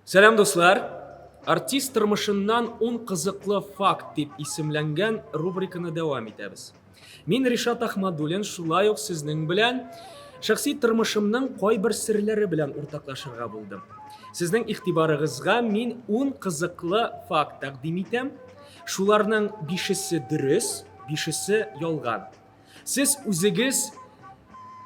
Сәлам, дуслар! Артист тормышыннан 10 кызыклы факт дип исемләнгән рубриканы дәвам итәбез. Мин Ришат Ахмадуллин шулай ук сезнең белән шәхси тормышымның кайбер серләре белән уртаклашырга булдым. Сезнең игътибарыгызга мин 10 кызыклы факт тәкъдим итәм. Шуларның бишесе дөрес, бишесе ялган. Сез үзегез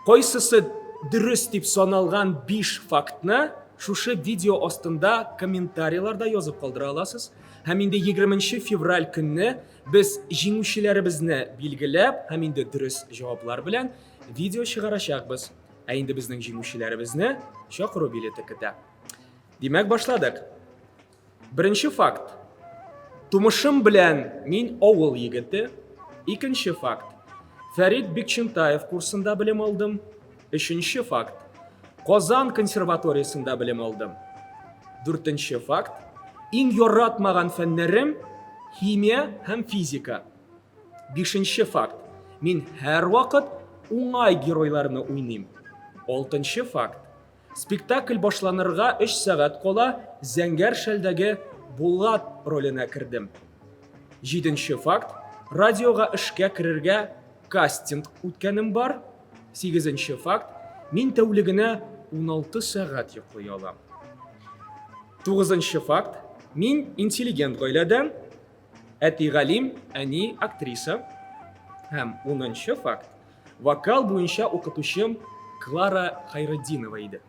кайсысы дөрес дип саналган 5 фактны шушы видео астында комментарийларда язып калдыра аласыз. Һәм инде 20 февраль көнне без җиңүчеләребезне билгеләп һәм инде дөрес җаваплар белән видео чыгарачакбыз. Ә инде безнең җиңүчеләребезне чакыру билеты көтә. Димәк, башладык. Беренче факт. Тумышым белән мин авыл егете. Икенче факт. Фәрит Бикчентаев курсында белем алдым. Өченче факт. Казан консерваториясендә белем алдым. Дүртенче факт. Иң яратмаган фәннәрем химия һәм физика. Бишенче факт. Мин һәрвакыт уңай геройларны уйныйм. Алтынчы факт. Спектакль башланырга өч сәгать кала Зәңгәр шәлдәге Булат роленә кердем. Җиденче факт, радиога эшкә керергә кастинг үткәнем бар. Сигезенче факт, мин тәүлегенә 16 сәгать йоклый алам. Тугызынчы факт, мин интеллигент гаиләдән, әти галим, әни актриса. Һәм унынчы факт, Вокал буенча укытучым Клара Хайретдинова иде.